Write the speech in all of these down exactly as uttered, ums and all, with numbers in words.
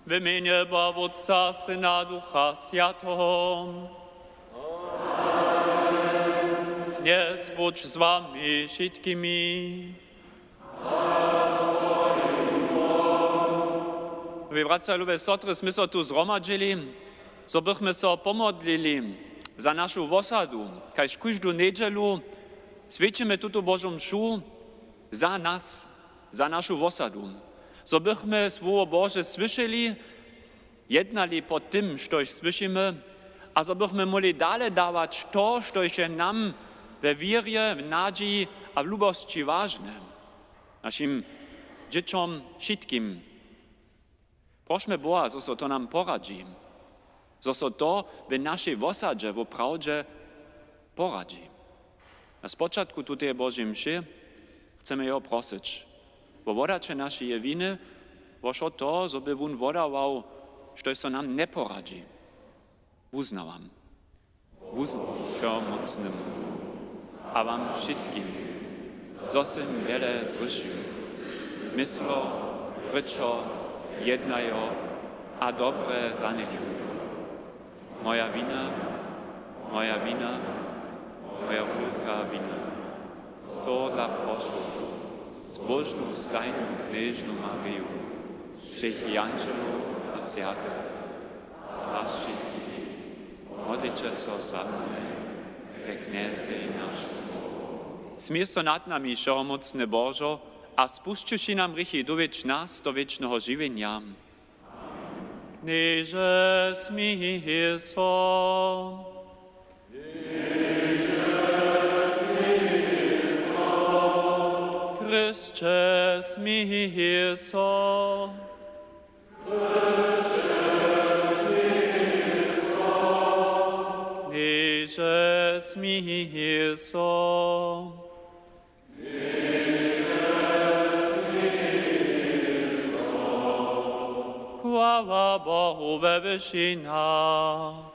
W mjenje Boha Wótca, Syna, Ducha Swjateho. Knjez budź z wami wšitkimi. Lubi bratřa, lube sotry, smy so tu zhromadźili, zo bychmy so pomodlili za našu wosadu, kaž kóždu njedźelu swjećimy tutu Božu mšu za nas, za našu wosadu, zo bychmy Słowo Bože słyšeli, jednali po tym, štož słyšimy, a zo bychmy móhli dale dawać to, štož je nam we wěrje, w nadźiji a w lubosći wažne, našim dźěćom, wšitkim. Prošmy Boha, zo so to nam poradźi, zo so to w našej wosadźe woprawdźe poradźi. Na spočatku tuteje Božej mše chcemy jeho prosyć wo wodaće našeje winy, wo wšo to, zo by wón wodawał, štož so nam njeporadźi. Wuznawam. Wuznawam Wšemócnemu a wam wšitkim, zo sym wjele zhrěšił, myslo, rěčo, jednajo a dobre zanechujo. Moja wina, moja wina, moja wulka wina. Tohodla prošu zbóžnu stajnu knježnu Mariju, wšěch jandźelow a swjatych, a wšitk, modliće so za mnje ke Knjezej našemu. Smil so nad nami, wšehomócny Božo, a spušćiwši nam hrěchi, dowjedź nas do wěčneho žiwjenja. Knježe, smil so. Chrysće, smil so. Knježe, smil so. Chwała Bohu we wyšinach.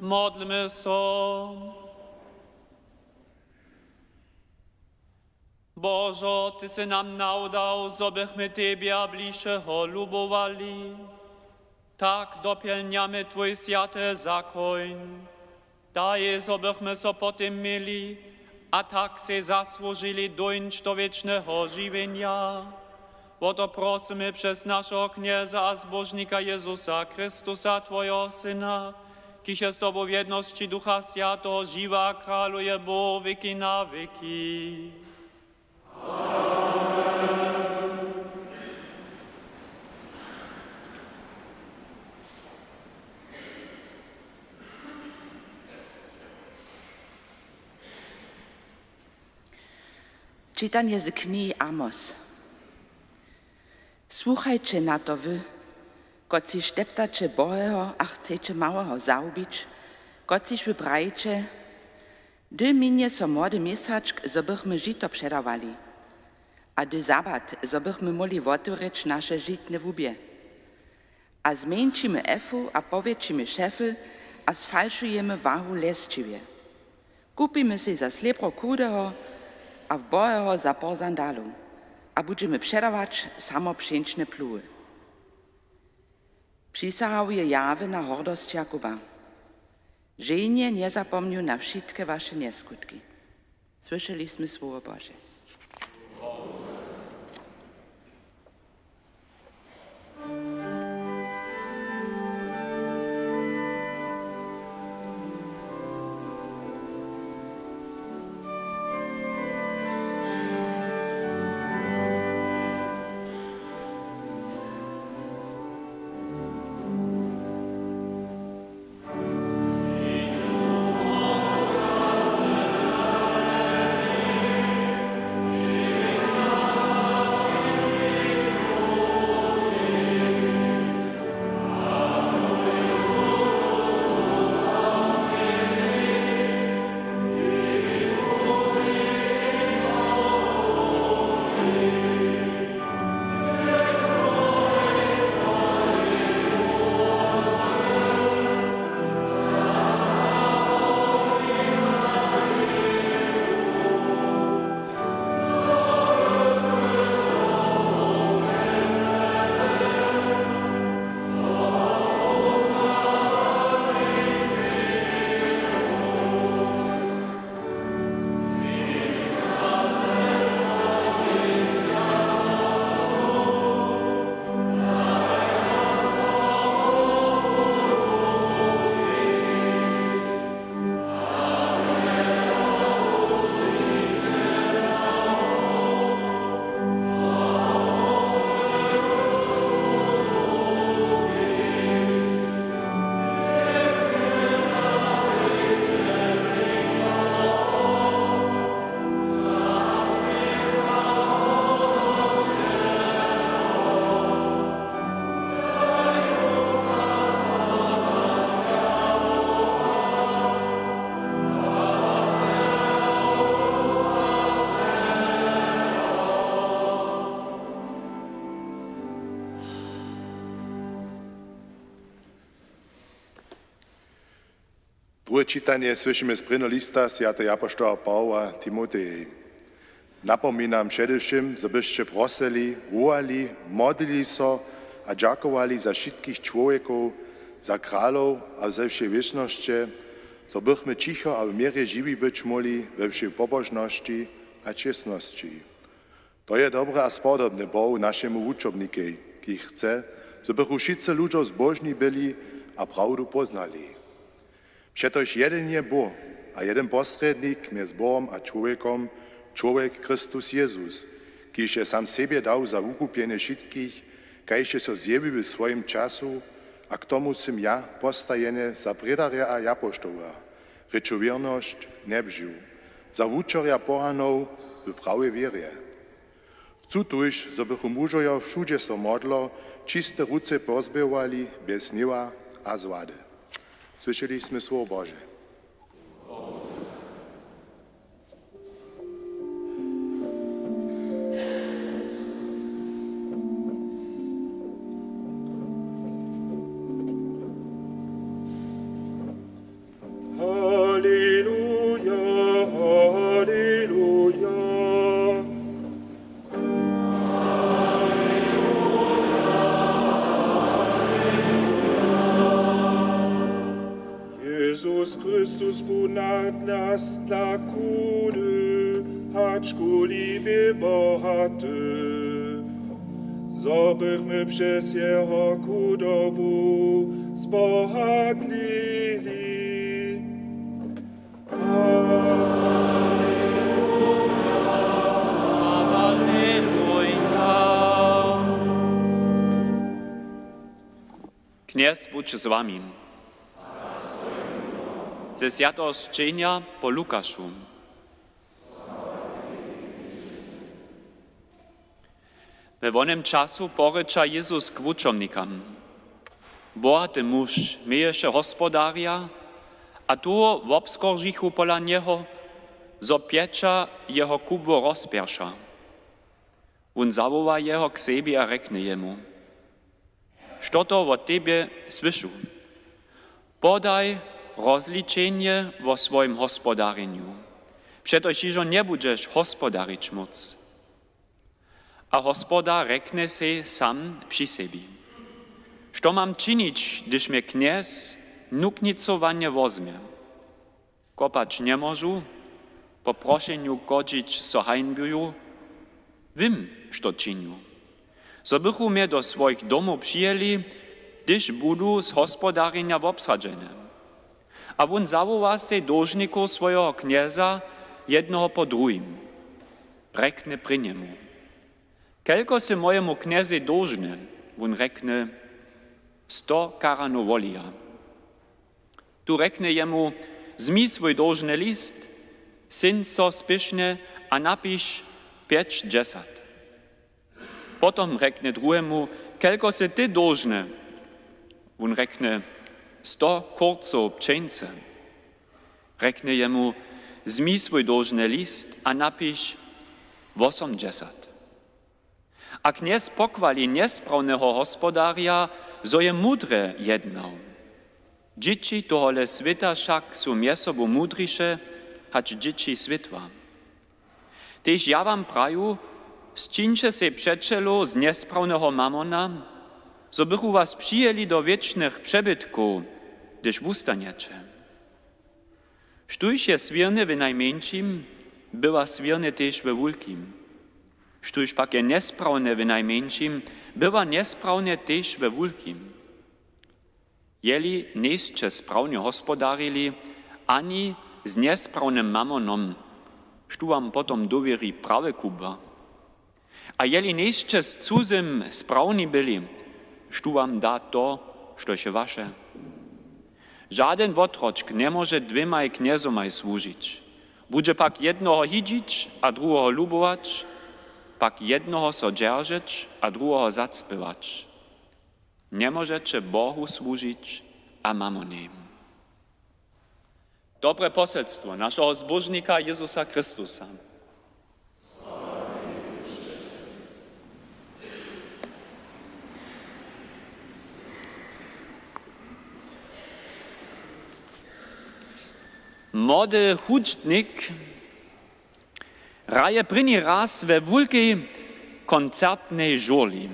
Modlmy so. Božo, ty sy nam nawdał, zo bychmy tebje a bližšeho lubowali. Tak dopjelnjamy twój swjaty zakoń. Daj, zo bychmy so po tym měli a tak sej zasłužili dóńć do wěčneho žiwjenja. Wo to prosymy přez našeho Knjeza a Zbóžnika Jezusa Chrystusa, twojeho Syna, kiž je z tobu w jednosći Ducha Swjateho žiwy a kraluje Bóh wěki na wěki. Čitanje z knihi Amos. Słuchajće na to wy, kotřiž deptaće boheho a chceće małeho zahubić, kotřiž wy prajiće: Hdy minje so młody měsačk, zo bychmy žito předawali, a hdy sabat, zo bychmy móhli wotewrěć naše žitne łubje? A zmjeńšimy efu a powjetšimy šefl a sfalšujemy wahu lěsćiwje. Kupimy sej za slěbro chudeho a boheho za por sandalow a budźemy předawać samo pšeńčne pluwy. Přisahał je Jahwe na hordosć Jakuba. Ženje njezapomnju na wšitke waše njeskutki. Słyšeli smy słowo Bože. Druhe čitanje słyšimy z prěnjeho lista swjateho apoštoła Pawła Timotejej. Napominam předewšěm, zo byšće prosyli, wołali, modlili so a dźakowali za wšitkich čłowjekow, za kralow a ze wšej wěčnosće, zo bychmy ćicho a w měrje žiwi być móhli we wšej pobožnosći a čestnosći. To je dobre a spodobne Bohu, našemu wučobnikej, kiž chce, zo bychu wšitcy ludźo zbóžni byli a prawdu póznali. Přetož jedyn je Bóh a jedyn posrědnik mjez Bohom a čłowjekom, čłowjek Chrystus Jezus, kiž je sam sebje dał za wukupjenje wšitkich, kaž je so zjewił w swojim času, a k tomu sym ja postajeny za prědarja a apoštoła, rěču wěrnosć njebźu, za wučerja pohanow w prawej wěrje. Chcu tuž, zo bychu mužojo wšudźe so modlo, čiste ruce pozběhowali bjez hněwa a złady. Słyšeli smy słowo Bože. Haleluja, haleluja. Jezus Chrystus bu nad nas tlakuny, hačkuli bě bohaty, zo bychmy přez jeho chudobu zbohatlili. Knjez budź z wami. Ze swjateho sćenja po Lukašu. We wonym času porěča Jezus k wučomnikam: Bohaty muž měješe hospodarja, a toho wobskoržichu pola njeho, zo pjeća jeho kubło rozpjerša. Wón zawoła jeho k sebje a rjekny jemu: Što to wot tebje słyšu? Podaj rozličenje wo swojim hospodarjenju, přetož hižo njebudźeš hospodarić móc. A hospodar rjekny sej sam při sebi: Što mam činić, hdyž mje knjez nuknicowanje wozmje? Kopać njemóžu, po prošenju chodźić so hańbju. Wěm, što činju: zo bychu mje do swojich domow přijeli, hdyž budu z hospodarjenja wobsadźene. A wón zawoła sej dóžnikow swojeho knjeza, jednoho po druhim. Rjekny prěnjemu: Kelko sy mojemu knjezej dóžny? Wón rjekny: Sto karanow wolija. Tu rjekny jemu: Zmij swój dóžny list, syń so spěšnje a napiš pjećdźesat. Potom rjekny druhemu: Kelko sy ty dóžny? Wón rjekny: Sto kórcow pšeńcy. Rjekny jemu: Zmij swój dóžny list a napiš wosomdźesat. A knjez pochwali njesprawneho hospodarja, zo je mudrje jednał. Dźěći tohole swěta wšak su mjez sobu mudriše hač dźěći swětła. Tež ja wam praju: Sćińće sej přećelow z njesprawneho mamona, zo bychu was přijeli do wěčnych přebytkow, hdyž wustanjeće. Štóž je swěrny w najmjeńšim, bywa swěrny tež we wulkim. Štóž pak je njesprawny w najmjeńšim, bywa njesprawny tež we wulkim. Jeli njejsće sprawnje hospodarili ani z njesprawnym mamonom, štó wam potom dowěri prawe kubła? A jeli njejsće z cuzym sprawni byli, štó wam da to, štož je waše? Žadyn wotročk njemóže dwěmaj knjezomaj słužić. Budźe pak jednoho hidźić a druheho lubować, pak jednoho so dźeržeć a druheho zacpěwać. Njemóžeće Bohu słužić a mamonej. Dobre poselstwo našeho Zbóžnika Jezusa Chrystusa. Młody hudźbnik hraje prěni raz we wulkej koncertnej žurli.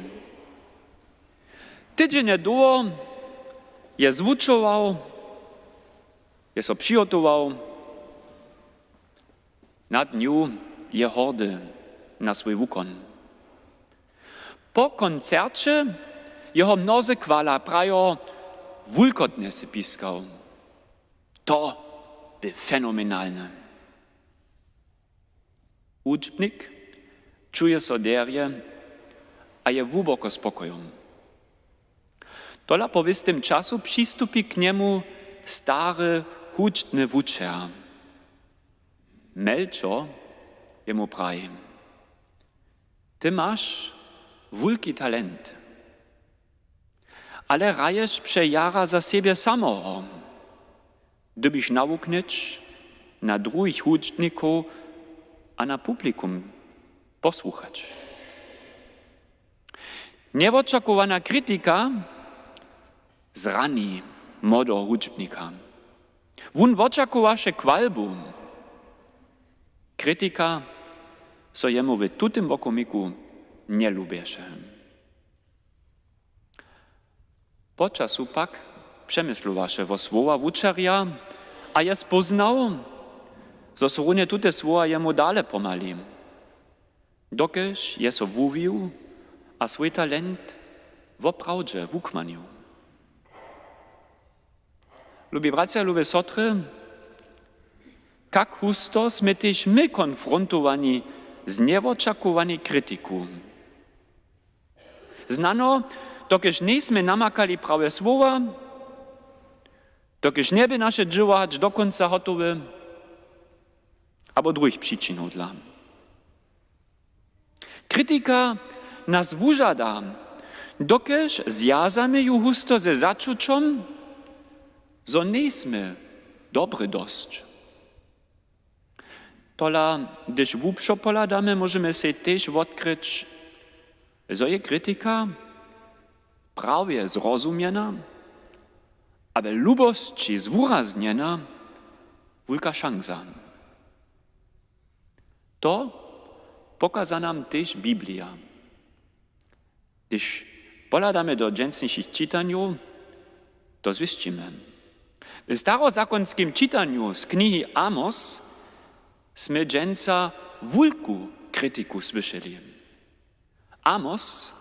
Tydźenje dołho je zwučował, je so přihotował, na dnju je hordy na swój wukon. Po koncerće jeho mnozy chwala, prajo, wulkotnje sy piskał. To bě fenomenalne. Hudźbnik čuje so derje a je hłuboko spokojom. Tola po wěstim času přistupi k njemu stary hudźbny wučer. Melčo jemu praji: „Ty maš wulki talent, ale hraješ pře jara za sebje samoho. Dyrbiš nawuknyć, na druhich hudźbnikow a na publikum posłuchać.” Njewočakowana kritika zrani młodeho hudźbnika. Wón wočakowaše chwalbu. Kritika so jemu w tutym wokomiku njelubješe. Po času pak přemyslowaše wo słowa wučerja a je spóznał, zo su runje tute słowa jemu dale pomhali, dokelž je so wuwił a swój talent woprawdźe wukmanił. Lubi bratřa, lube sotry, kak husto smy tež my konfrontowani z njewočakowanyj kritiku. Znano, dokelž njejsmy namakali prawe słowa, dokelž njebě naše dźěło hač do kónca hotowe, abo druhich přičinow dla. Kritika nas wužada, dokelž zwjazamy ju husto ze začućom, zo njejsmy dobry dosć. Tola, hdyž hłubšo pohladamy, móžemy sej tež wotkryć, zo je kritika prawje zrozumjena a we lubosći zwuraznjena wulka šansa. To pokaza nam tež Biblija. Hdyž pohladamy do dźensnišich čitanjow, to zwěsćimy. W starozakonskim čitanju z knihi Amos smy dźensa wulku kritiku słyšeli. Amos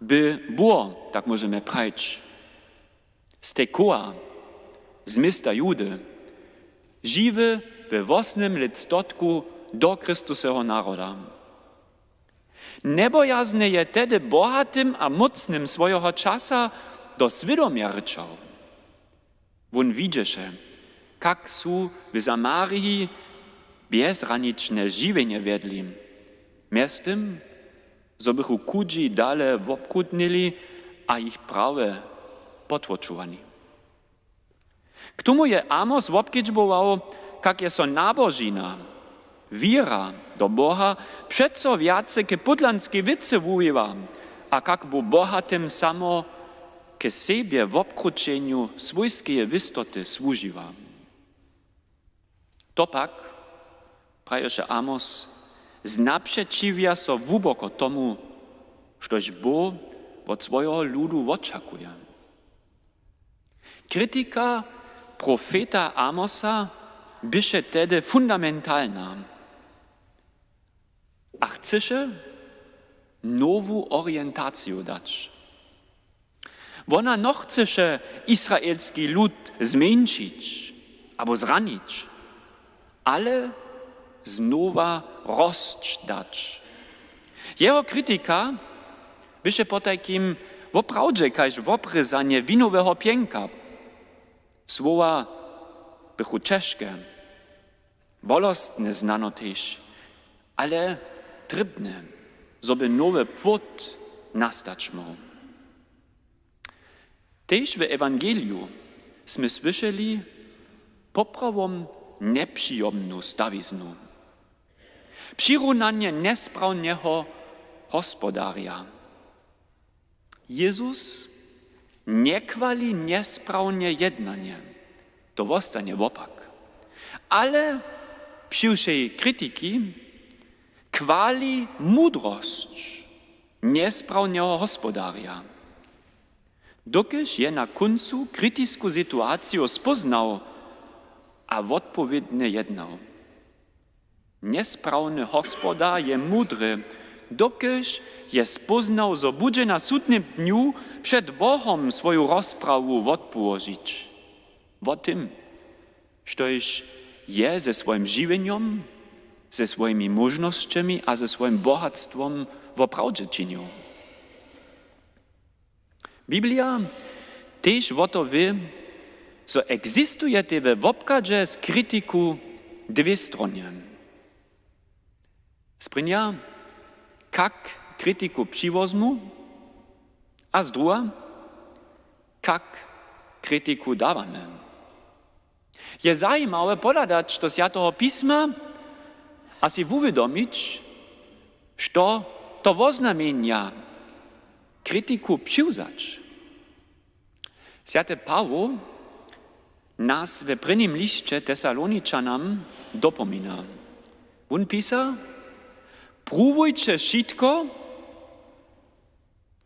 by bor, tak móžemy prajić, z Tekoa, z města Judy, žiwy we wosnym lětstotku do Chrystuseho naroda. Njebojazne je tehdy bohatym a mócnym swojeho časa do swědomja rěčał. Wón widźeše, kak su w Samariji bjezhranične žiwjenje wjedli, mjeztym, zo bychu chudźi dale wobchutnili a jich prawje potłočowali. K tomu je Amos wobkedźbował, kak je so nabožina, wěra do Boha, přeco wjace k pódlanskej wěcy wuwiła a kak bu bohatym samo k sebje wobkrućenju swójskeje wěstoty słužiła. To pak, praješe Amos, znapřećiwja so hłuboko tomu, štož Bóh wot swojeho ludu wočakuje. Kritika profeta Amosa běše tehdy fundamentalna a chcyše nowu orientaciju dać. Wona nochcyše izraelski lud zmjeńšić abo zranić, ale znowa rosć dać. Jeho kritika běše potajkim woprawdźe kaž wobrězanje winoweho pjenka. Słowa bychu ćežke, bolostne znano tež, ale trěbne, zo by nowy płód nastać móhł. Tež w ewangeliju smy słyšeli poprawom njepřijomnu stawiznu. Přirunanje njesprawnjeho hospodarja. Jezus njechwali njesprawnje jednanje, to wostanje wopak, Ale při wšej kritiki chwali mudrosć njesprawnjeho hospodarja, dokelž je na kóncu kritisku situaciju spóznał a wotpowědnje jednał. Njespravny hospodar je mudry, dokelž je spóznał, zo budźe na sudnym dnju před Bohom swoju rozprawu wotpołožić. Wo tym, štož je ze swojim žiwjenjom, ze swojimi móžnosćemi a ze swojim bohatstwom woprawdźe činił. Biblija tež wo to wě, zo egzistujete we wobchadźe z kritiku dwě stronje. Sprěnja, kak kritiku přiwozmu, a zdruha, kak kritiku dawamy. Je zajimawe pohladać do Swjateho pisma a sej wuwědomić, što to woznamjenja, kritiku přiwzać. Swjaty Pawoł nas we prěnim lisće Tesaloničanam dopomina. Wón pisa: Pruwujće wšitko,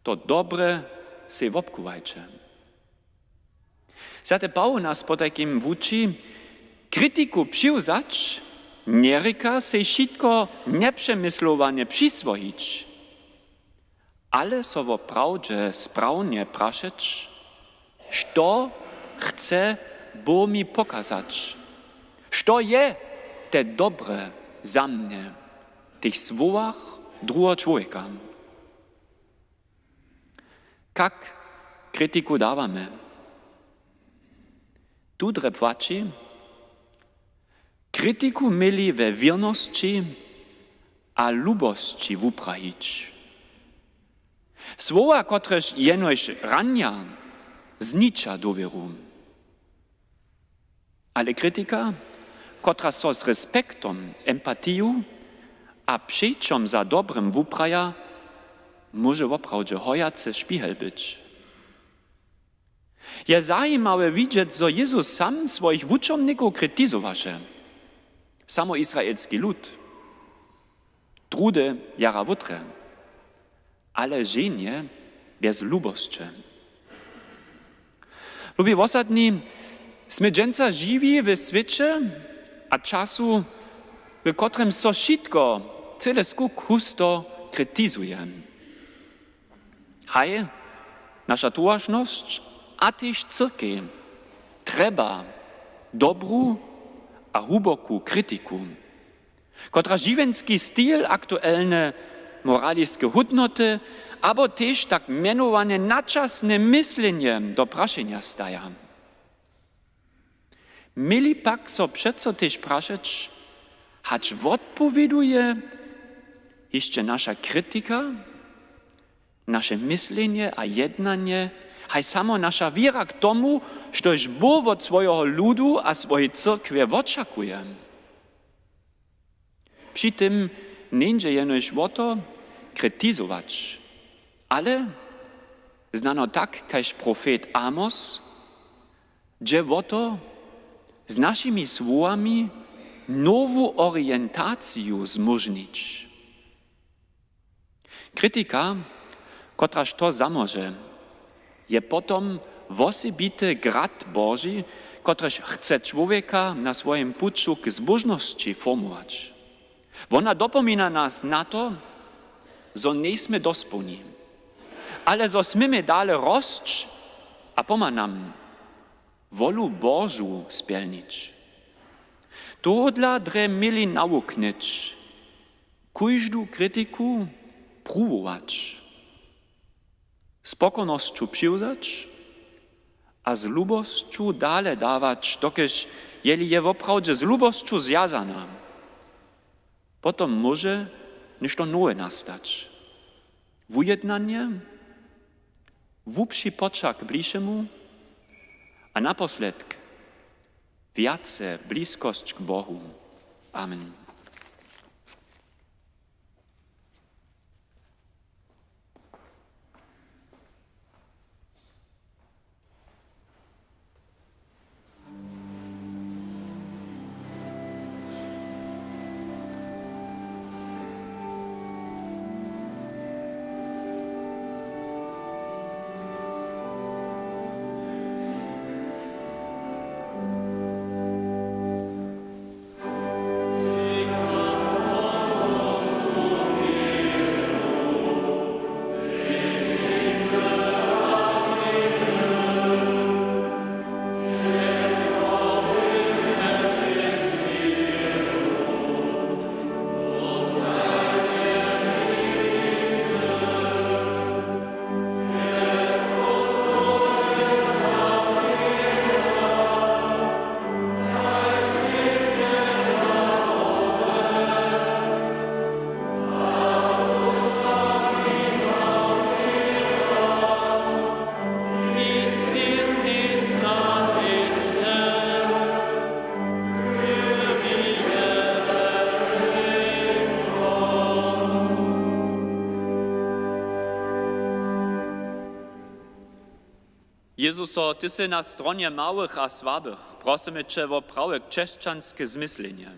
to dobre sej wobchuwajće. Swjaty Pawoł nas potajkim wuči, kritiku přiwzać njerěka sej wšitko njepřemyslowane přiswojić, ale so wo prawdźe sprawnje prašeć, što chce Bóh mi pokazać, što je te dobre za mnje w tych słowach druheho čłowjeka. Kak kritiku dawamy? Tu drje płaći, kritiku měli we wěrnosći a lubosći wuprajić. Słowa, kotrež jenož ranja, zniča dowěru. Ale kritika, kotraž so z respektom, empatiju a přećom za dobrym wupraja, móže woprawdźe hojacy špihel być. Je zajimawe widźeć, zo Jezus sam swojich wučomnikow kritizowaše, samo israelski lud, trudy jara wutrje, ale ženje bjez lubosće. Lubi wosadni, smy dźensa žiwi w swěće a času, w kotrymž so wšitko, cyle skuk husto kritizuje. Haj, naša towaršnosć a tež cyrkej trjeba dobru a hłuboku kritiku, kotraž žiwjenski stil, aktuelne moraliske hódnoty abo tež tak mjenowane načasne myslenje do prašenja staja. Měli pak so přeco tež prašeć, hač wotpowěduje hišće naša kritika, naše myslenje a jednanje, haj samo naša wěra k tomu, štož Bóh wot swojeho ludu a swojej cyrkwje wočakuje. Při tym njeńdźe jenož wo to, kritizować, ale, znano tak kaž profet Amos, dźe wo to, z našimi słowami nowu orientaciju zmóžnić. Kritika, kotraž to zamóže, je potom wosebity grad Boži, kotryž chce čłowjeka na swojim puću k zbóžnosći formować. Wona dopomina nas na to, zo njejsmy dospołni, ale zo směmy dale rosć, a pomha nam wolu Božu spjelnić. Tohodla drje měli nawuknyć, kóždu kritiku pruwować, z pokornosću přiwzać a z lubosću dale dawać, dokelž, jeli je woprawdźe z lubosću zwjazana, potom móže něšto nowe nastać. Wujednanje, hłubši poćah k bližemu a naposledk wjace bliskosć k Bohu. Amen. Jezuso, ty sy na stronje małych a słabych. Prosymy će wo prawe křesćanske zmyslenje.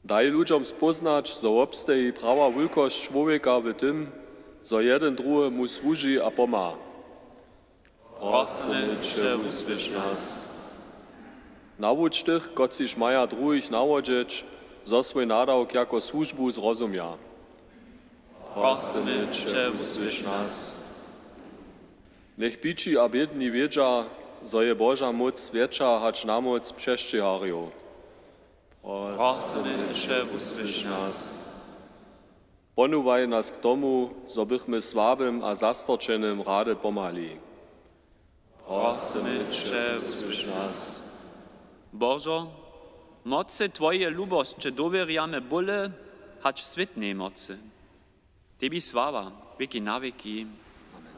Daj ludźom spóznać, zo wobsteji prawa wulkosć čłowjeka w tym, zo jedyn druhemu słuži a pomha. Prosymy će, wusłyš nas. Nawuč tych, kotřiž maja druhich nawodźeć, zo swój nadawk jako słužbu zrozumja. Prosymy će, wusłyš nas. Njech bići a bědni wědźa, zo je Boža móc wjetša hač na móc přesćěharjow. Prosymy će, wusłyš nas. Ponuwaj nas k tomu, zo bychmy słabym a zastorčenym rady pomhali. Prosymy će, wusłyš nas. Božo, mocy twojeje lubosće dowěrjamy bóle hač swětnej mocy. Tebi sława, wěki na wěki. Amen.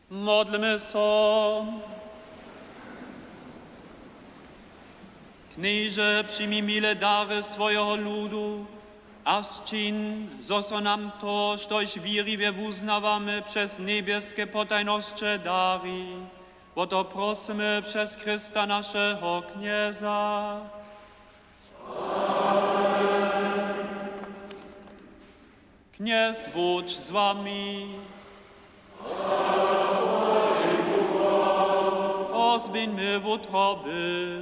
Modlmy so. Knježe, přijmi mile dary swojeho ludu a sčin, zo so nam to, štož wěriwje wuznawamy, přez njebjeske potajnosće dari. Wo to prosymy přez Chrysta, našeho Knjeza. Knjez budź z wami. Pozběhńmy wutroby.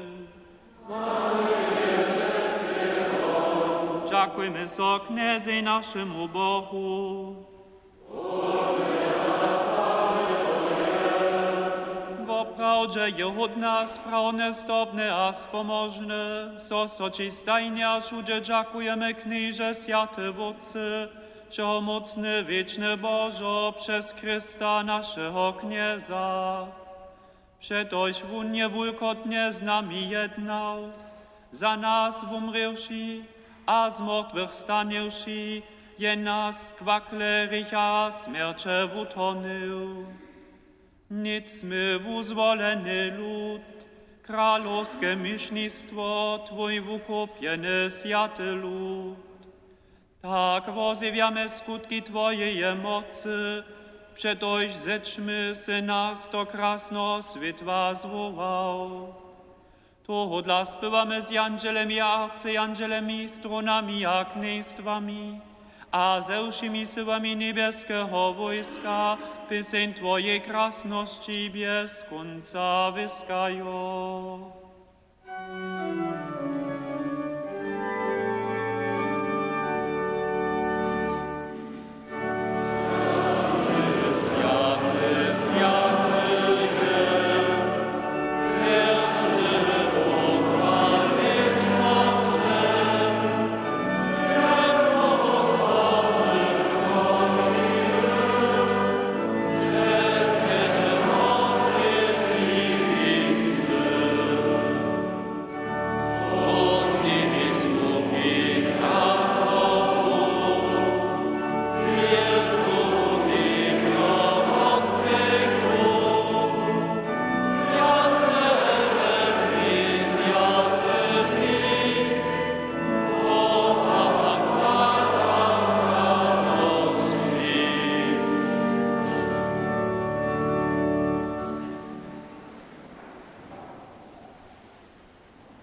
Dźakujmy so Knjezej, našemu Bohu. Woprawdźe je hódne a sprawne, zdobne a spomožne, zo so ći stajnje a wšudźe dźakujemy, Knježe, swjaty Wótče, wšehomócny, wěčny Božo, přez Chrysta, našeho Knjeza. Přetož wón je wulkotnje z nami jednał, za nas wumrěwši a z mortwych stanjewši, je nas z kwakle hrěcha a smjerće wutorhnył. Nic smy wuzwoleny lud, kralowske měšnistwo, twój wukupjeny swjaty lud. Tak wozjewjamy skutki twojeje mocy, přetož z ćmy sy nas do krasneho swětła zwołał. Tohodla spěwamy z jandźelemi a arcejandźelemi, trónami a knjejstwami A ze wšěmi syłami njebjeskeho wójska pěseń twojej krasnosći bjez kónca wěskajo.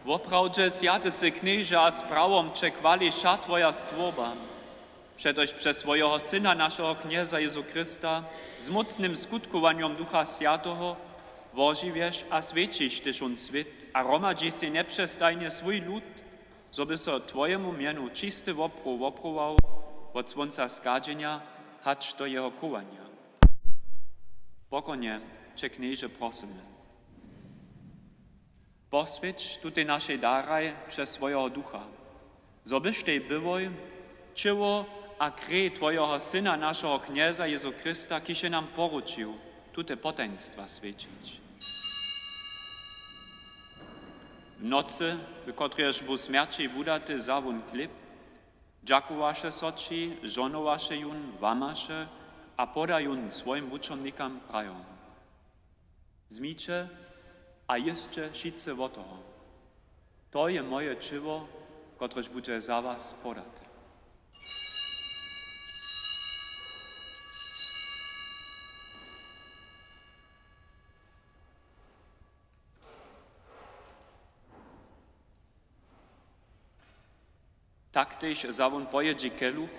Woprawdźe swjaty sy, Knježe, a z prawom će chwališa twoja stwórba. Přetož přez swojeho Syna, našeho Knjeza Jezu Chrysta, z mócnym skutkowanjom Ducha Swjateho wožiwješ a swjećiš ty wšón swět a hromadźiš sej njepřestajnje swój lud, zo by so twojemu mjenu čisty wopruw wopruwował wot słónca schadźenja hač do jeho chowanja. Pokornje će, Knježe, prosymy. Poswjeć tutej našej daraj přez swojeho Ducha, zo byštej byłoj ćěło a krej twojeho Syna, našeho Knjeza Jezu Chrysta, kiž je nam poručił tute potajnstwa swjećić. W nocy, w kotrejž bu smjerćej wudaty, wza wón chlěb, dźakowaše so ći, žohnowaše jón, łamaše a poda jón swojim wučomnikam, prajo: Wzmiće a jěsće wšitcy wot toho. To je moje ćěło, kotrež budźe za was podate. Tak tež wza wón po jědźi keluch,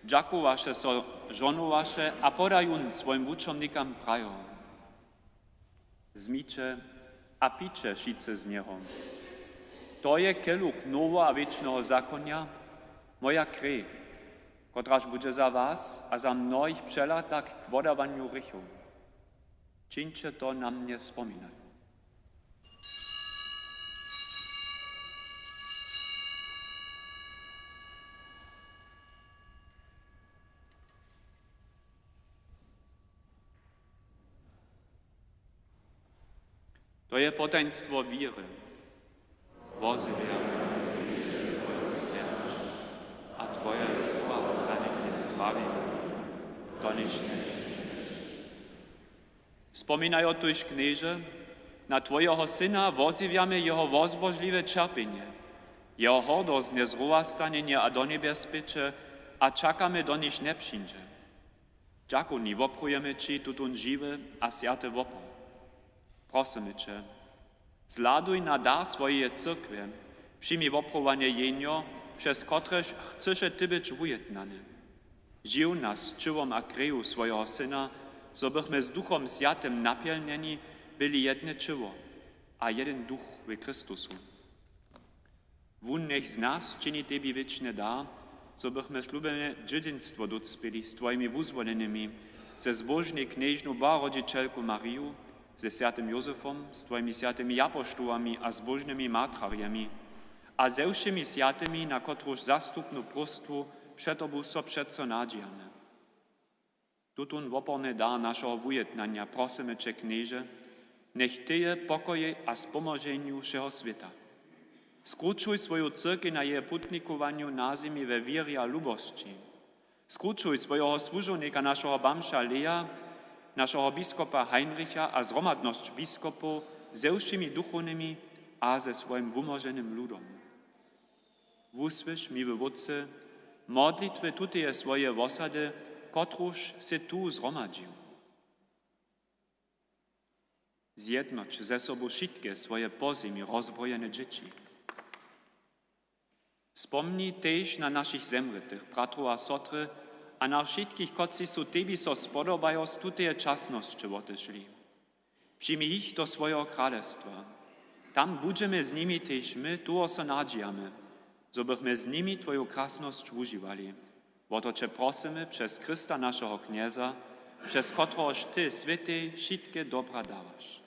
dźakowaše so, žohnowaše a poda jón swojim wučomnikam, prajo: Wzmiće a piće wšitcy z njeho. To je keluch noweho a wěčneho zakonja, moja krej, kotraž budźe za was a za mnohich přelata k wodawanju hrěchow. Čińće to na mnje spominajo. To je potajnstwo wěry. Wozjewjamy twoju smjerć a twoje zwołastanje sławimy, doniž njepřińdźeš. Spominajo tuž, Knježe, na twojeho Syna, wozjewjamy jeho wozbožliwe ćerpjenje, jeho hordostne zrowastanjenje a do njebjes spěće a čakamy, doniž njepřińdźe. Dźakowni woprujemy ći tutón žiwy a swjaty wopor. Prosymy će, zhladuj na dar swojeje cyrkwje, přijmi wopruwanje jehnjo, přez kotrež chcyše ty być wujednany. Žiw nas ćěłom a kreju swojeho Syna, zo bychmy z Duchom Swjatym napjelnjeni byli jedne ćěło a jedyn duch w Chrystusu. Wón njech z nas čini tebi wěčny dar, zo bychmy slubjene dźědźinstwo dócpěli z twojimi wuzwolenymi, ze zbóžnej knježnu Boharodźićelku Mariju, ze swjatym Józefom, z twojimi swjatymi japoštołami a zbóžnymi martrarjemi a ze wšěmi swjatymi, na kotruž zastupnu próstwu před tobu so přeco nadźijamy. Tutón woporny dar našeho wujednanja prosymy će, Knježe, njech tyje pokojej a spomoženju wšeho swěta. Skrućuj swoju cyrkej na jeje putnikowanju na zemi we wěrje a lubosći. Skrućuj swojeho słužownika, našeho bamža Leja, našeho biskopa Heinricha a zhromadnosć biskopow ze wšěmi duchownymi a ze swojim wumoženym ludom. Wusłyš, miły Wótče, modlitwy tuteje swojeje wosady, kotruž sy tu zhromadźił. Zjednoć ze sobu wšitke swoje po zemi rozbrojene dźěći. Spomni tež na našich zemrětych bratrow a sotry a na wšitkich, kotřiž su tebi so spodobajo z tuteje časnosće wotešli. Přijmi jich do swojeho kralestwa. Tam budźemy z nimi tež my, tuho so nadźijamy, zo bychmy z nimi twoju krasnosć wužiwali. Wo to će prosymy přez Chrysta, našeho Knjeza, přez kotrehož ty swětej wšitke dobra dawaš.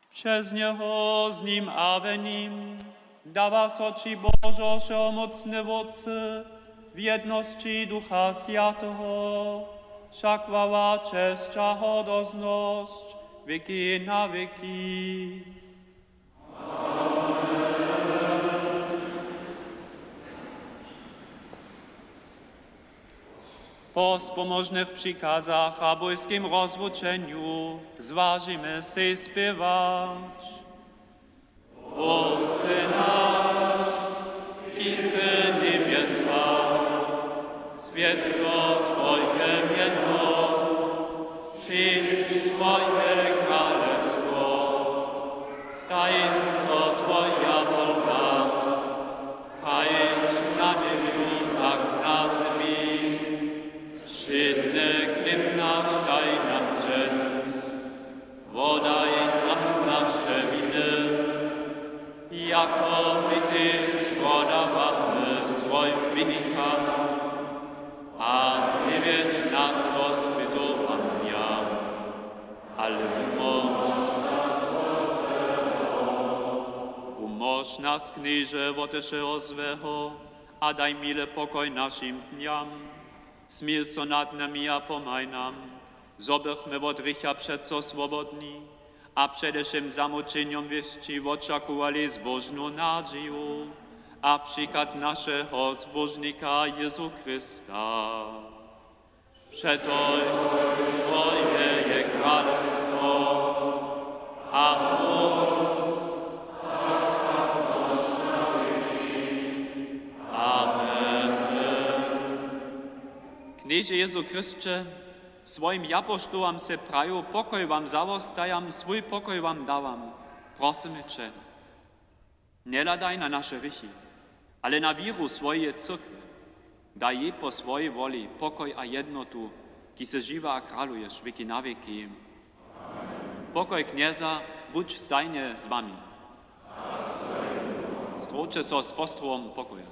Přez njeho, z nim a w nim dawa so ći, Božo, wšehomócny Wótče, w jednosći Ducha Swjateho, wša chwała, česć a hodoznosć wěki na wěki. Po spomožnych přikazach a bójskim rozwučenju zwažimy sej spěwać. Wótče naš, kiž sy w njebjesach, swjeć so twoje mjeno, přińdź twoje kralestwo, stań so twoja wola, kaž na njebju, tak na zemi. Wšědny chlěb naš daj nam dźens, wodaj nam naše winy, jako my tež wodawamy swojim winicham, a njewjedź nas do spytowanja, ale wumóž nas wot złeho. Wumóž nas, Knježe, wote wšeho złeho a daj mile pokoj našim dnjam. Smil so nad nami a pomhaj nam, zo bychmy wot hrěcha přeco swobodni a přede wšěm zamućenjom wěsći wočakowali zbóžnu nadźiju a přichad našeho Zbóžnika Jězu Chrysta. Přetož twoje je kralestwo a móc a krasnosć na wěki. Amen. Knježe Jězu Chrysće, swojim japoštołam sy prajił: „Pokoj wam zawostajam, swój pokoj wam dawam.” Prosymy će, njehladaj na naše hrěchi, ale na wěru swojeje cyrkwje. Daj jej po swojej woli pokoj a jednotu, kiž sy žiwy a kraluješ wěki na wěki. Pokoj Knjeza budź stajnje z wami. Zdrójće so z postrowom pokoja.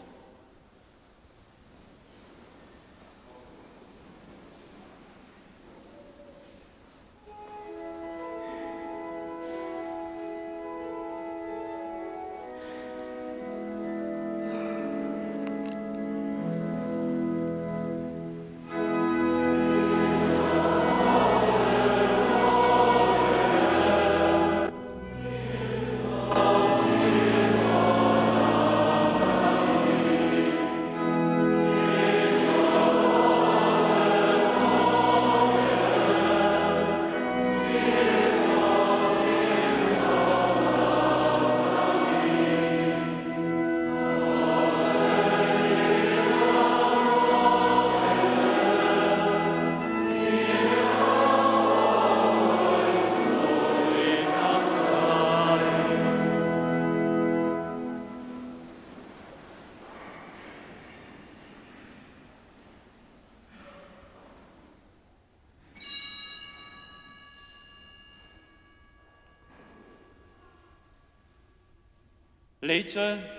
Hlejće,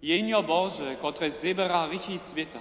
Jehnjo Bože, kotrež zběra hrěchi swěta.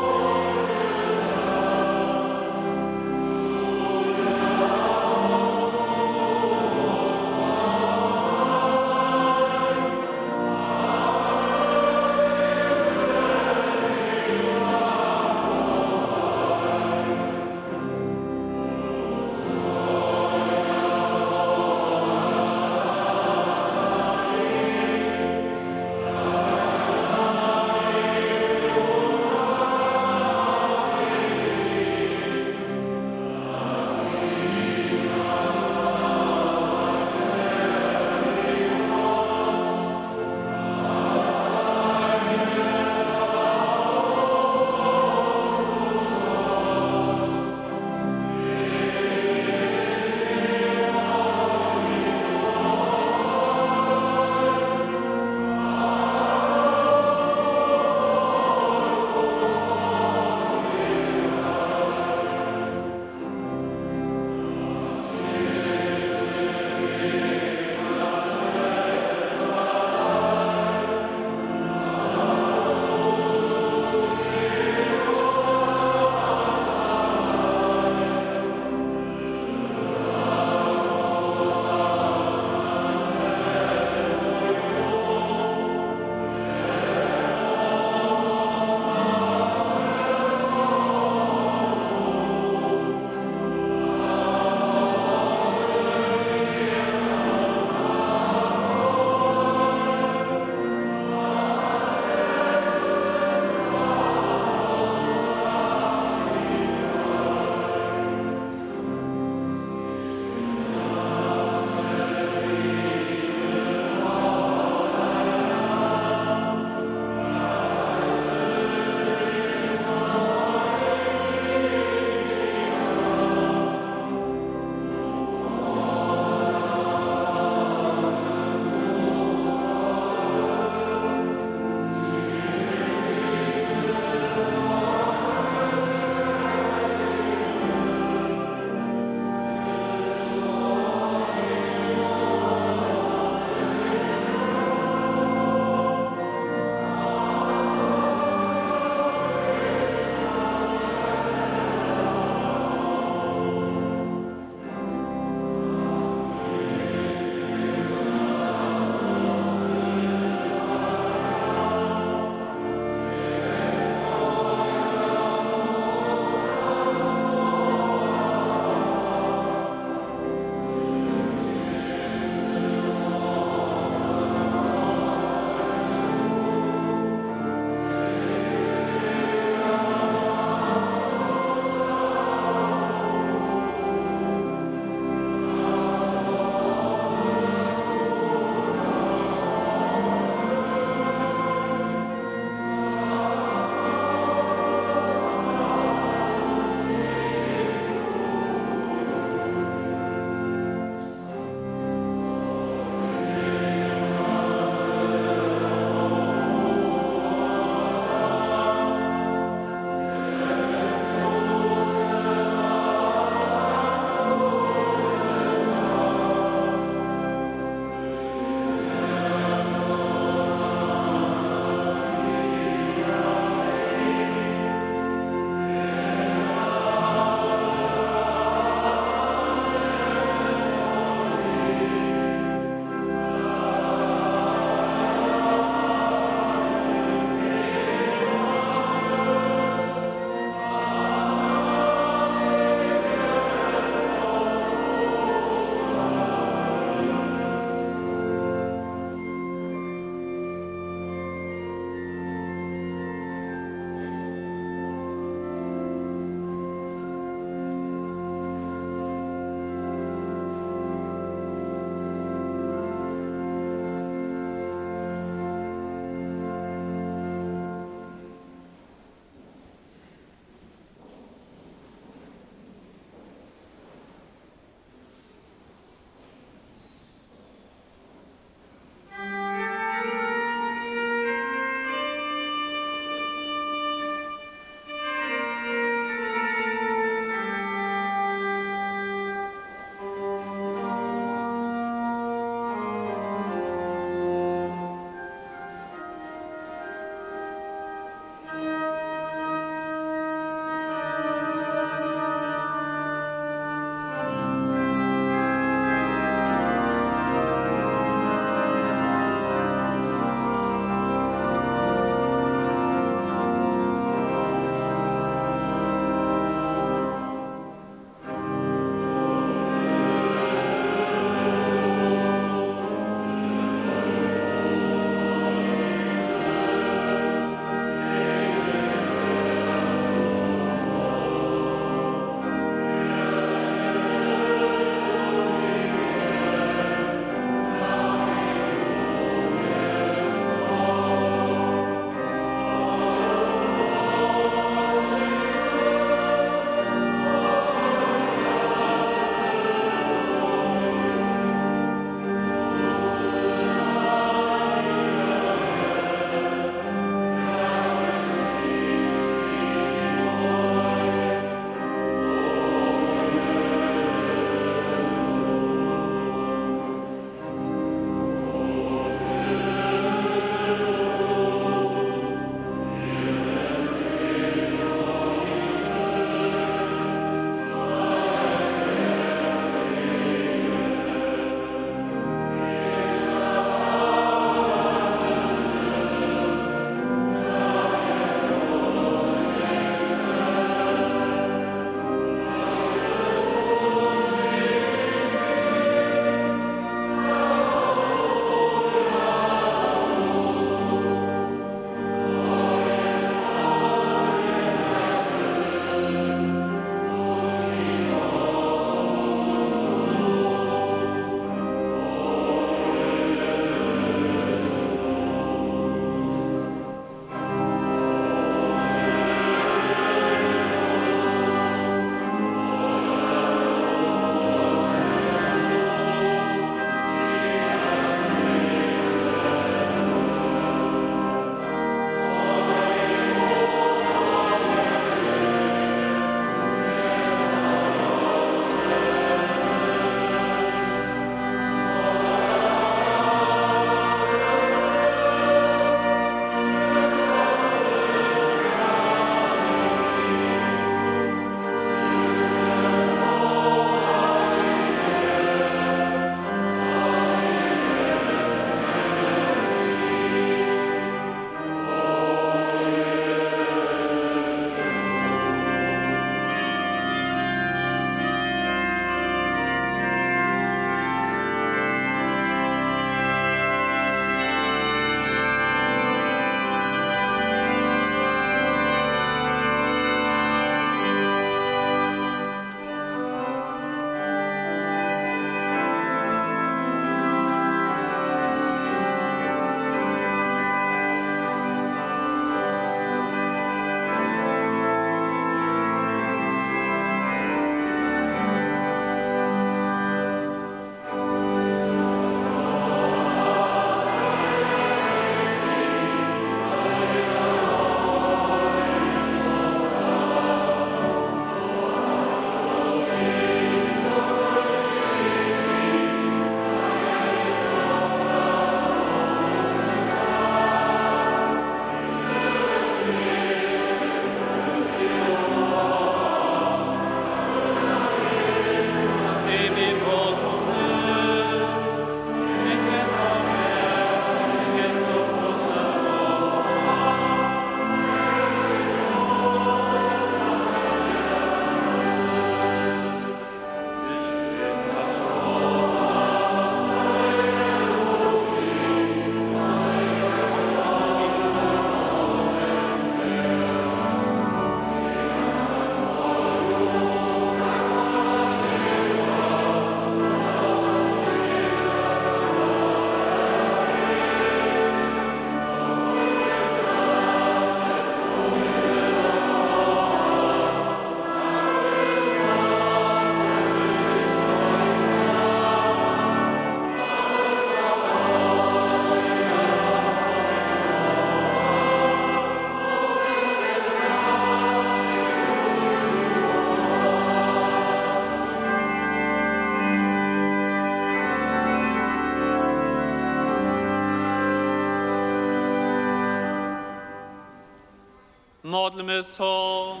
Modlmy so.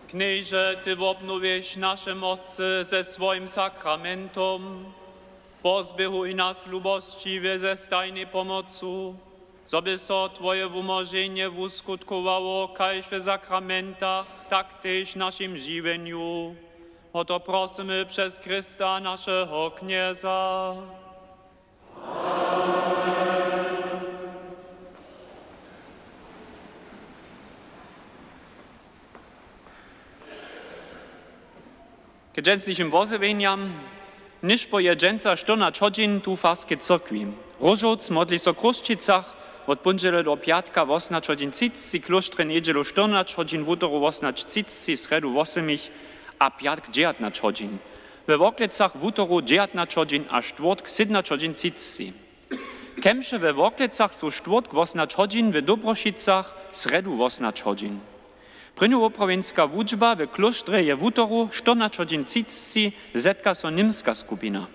Knježe, ty wobnowješ naše mocy ze swojim sakramentom. Pozběhuj nas lubosćiwje ze stajnej pomocu, zo by so twoje wumoženje wuskutkowało kaž w sakramentach, tak tež w našim žiwjenju. O to prosymy přez Chrysta, našeho Knjeza. K dźensnišim wozjewjenjam. Něšpor je dźensa štyrnaće hodźin tu w farskej cyrkwi. Róžowc modli so w Chrósćicach wot póndźele do pjatka wosomnaće hodźin třiceći, klóštrje njedźelu štyrnaće hodźin, wutoru wosomnaće třiceći, srjedu wosomich a pjatk dźewjatnaće hodźin. We Worklecach wutoru dźewjatnaće hodźin a štwórtk sydomnaće hodźin třiceći. Kemše we Worklecach su štwórtk wosomnaće hodźin, w Dobrošicach srjedu wosomnaće hodźin. Prěnjowoprawjenska wučba w klóštrje je wutoru štyrnaće hodźin třiceći, zetka so němska skupina.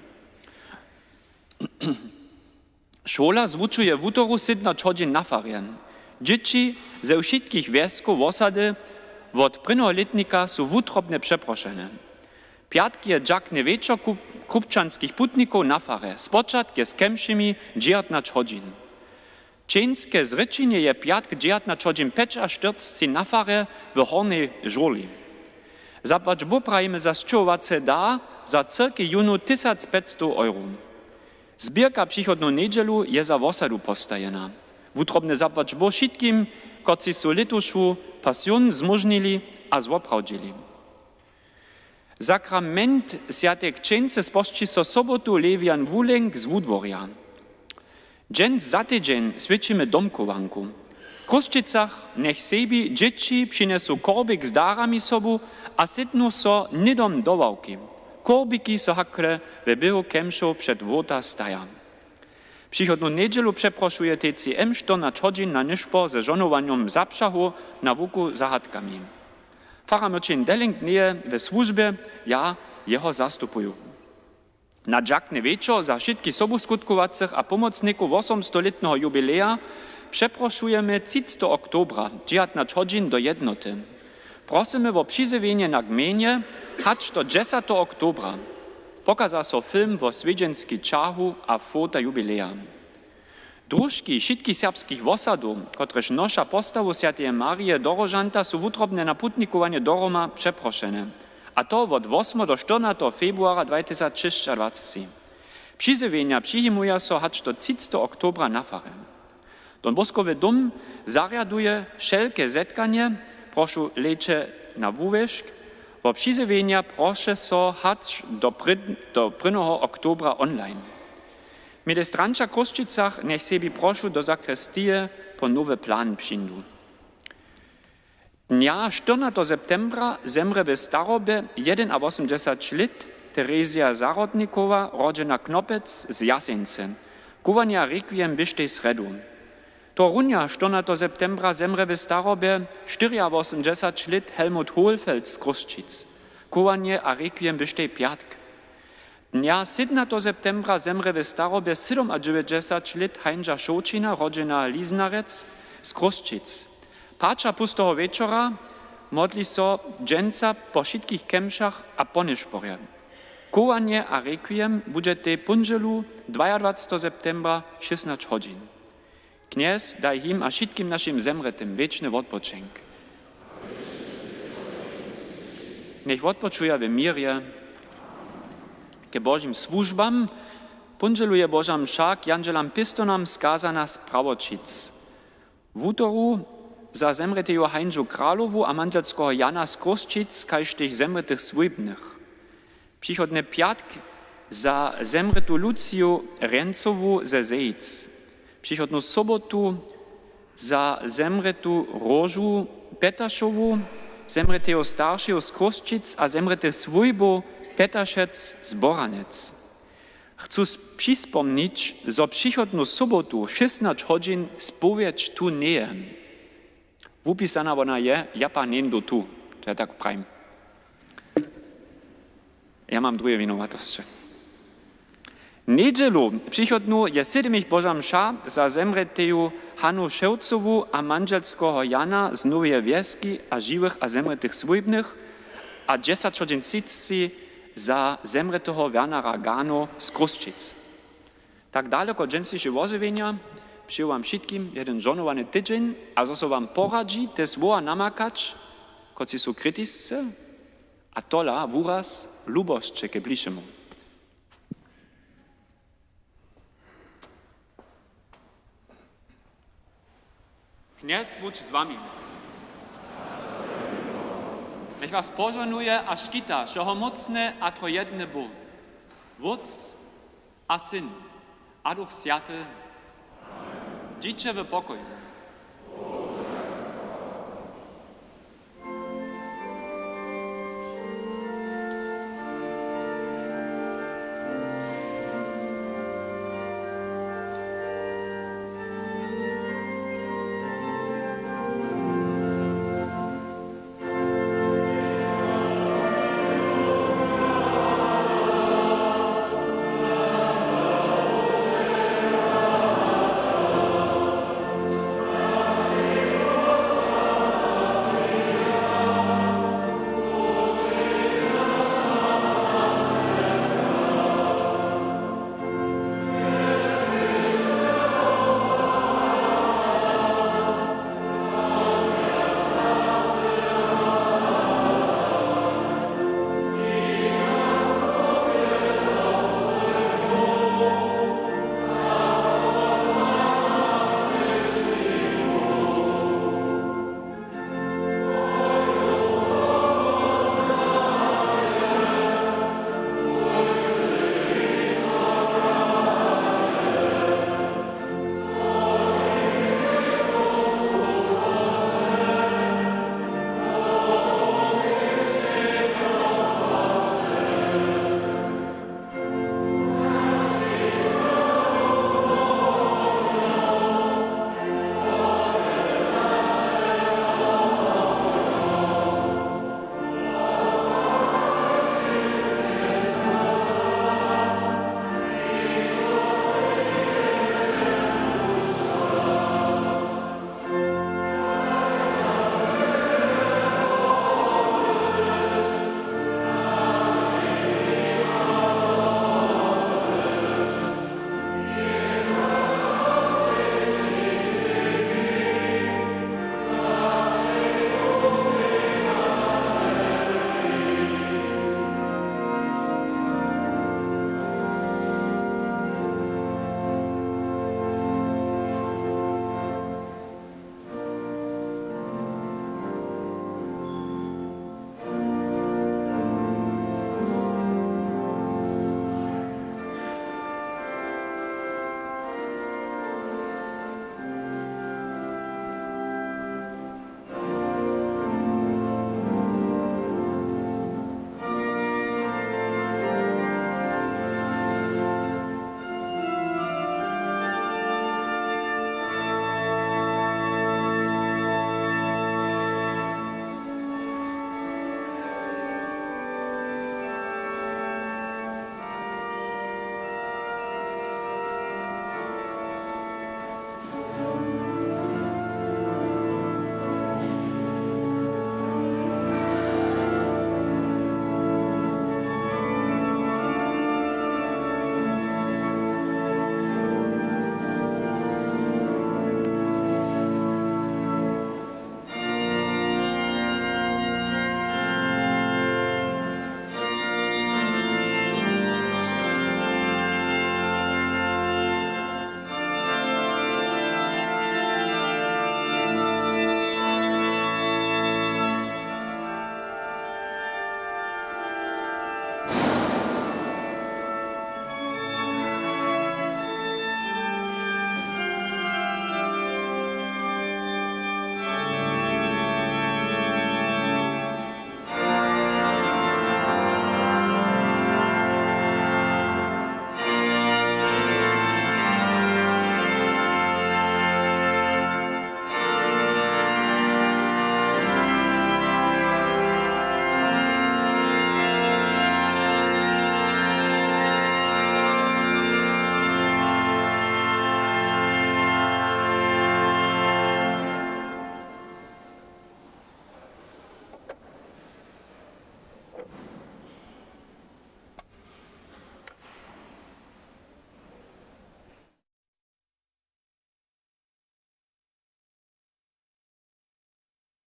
Šola zwučuje wutoru sydomnaće hodźin na farje. Dźěći ze wšitkich wjeskow wosady wot prěnjeho lětnika su wutrobnje přeprošene. Pjatk je dźakny wječor kup-, krupčanskich putnikow na farje. Spočatk je z kemšemi dźewjatnaće hodźin. Čeńske zrěčenje je pjatk dźewjatnaće hodźin pjećaštyrceći na farje w Hornjej Žurli. Zapłać Bóh prajimy za sćěhowace dar za cyrkej jónu tysacpjećstow euro. Zběrka přichodnu njedźelu je za wosadu postajena. Wutrobnje zapłać Bóh wšitkim, kotřiž su lětušu pasion zmóžnili a zwoprawdźili. Sakrament swjateje křćeńcy spožči so sobotu Lewian Wulenk z Wudworja. Dźens za tydźeń swjećimy domchowanku. W Chrósćicach njech sebi dźěći přinjesu korbik z darami sobu a sydnu so hnydom do ławki. Korbiki so hakle we běhu kemšow před wróta staja. Přichodnu njedźelu přeprošuje T C M štyrnaće hodźin na něšpor ze žohnowanjom zapřahow na łuku z zahatkami. Farar Měrćin Delling njeje we słužbje, ja jeho zastupuju. Na dźakny wječor za wšitkich sobuskutkowaceho a pomocnikow wosomstolětneho jubileja přeprošujemy třiceteho oktobra, dźewjatnaće hodźin do Jednoty. Prosymy wo přizjewjenje na gmejnje hač do dźesateho oktobra. Pokaza so film wo swjedźenskej ćahu a fota jubileja. Družki wšitkich serbskich wosadow, kotrež noša postawu swjateje Marije do róžanta, su wutrobnje na putnikowanje do Roma přeprošene, a to wot wosmeho do štyrnateho februara dwatysacšěsćadwaceći. Přizjewjenja přijimuja so hač do třiceteho oktobra na farje. Don Boscowy dom zarjaduje wšelke zetkanje, prošu leće na wuwěšk. Wo přizjewjenja proše so hač do prěd-, do prědneho oktobra online. Ministranća w Chrósćicach njech sebi prošu do sakristije po nowy plan přińdu. Dnja štyrnateho septembra zemrě w starobje jedynawosomdźesać lět Terezija Zahrodnikowa, rodźena Knopec z Jaseńcy. Chowanje a rekwiem běštej srjedu. Tohorunja štyrnateho septembra zemrě w starobje štyriawosomdźesać lět Helmut Hohlfeld z Chrósćic. Chowanje a rekwiem běštej pjatk. Dnja sydomnateho septembra zemrě w starobje sydomadźewjećdźesać lět Hańža Šołćina, rodźena Liznarec z Chrósćic. Paća pusteho wječora modli so dźensa po wšitkich kemšach a po něšporje. Chowanje a rekwiem budźetej póndźelu dwajadwaceteho septembra šěsnaće hodźin. Knjez daj jim a wšitkim našim zemrětym wěčny wotpočink. Njech wotpočuja w měrje. K Božim słužbam póndźelu je Boža mša k jandźelam pěstonam skazana z Prawoćic. Wutoru za zemrěteju Hańžu Kralowu a mandźelskeho Jana z Chrósćic, kaž tež zemrětych swójbnych. Přichodny pjatk za zemrětu Luciju Rjencowu ze Zejic. Přichodnu sobotu za zemrětu Róžu Pjetašowu, zemrěteho staršeho z Chrósćic a zemrětych swójbow Pjetašec z Boranec. Chcu s-, přispomnić, zo přichodnu sobotu šěsnaće hodźin spowědź tu njeje. Wupisana wona je, ja pak njejdu tu, to ja tak prajim. Ja mam druhe winowatosće. Njedźelu přichodnu je sydym jich Boža mša za zemrěteju Hanu Šewcowu a mandźelskeho Jana z Noweje Wjeski a žiwych a zemrětych swójbnych a dźesać hodźin třiceći za zemrěteho Wernera Gano z Chrósćic. Tak daloko dźensniše wozjewjenja. Přeju wam wšitkim jedyn žohnowany tydźeń a zo so wam poradźi te słowa namakać, kotřiž su kritisce, a tola wuraz lubosće ke blišemu. Knjez budź z wami. Njech was požohnuje a škita wšehomócny a trojedny Bóh, Wótc a Syn a Duch Swjaty. Dźiće w pokoju.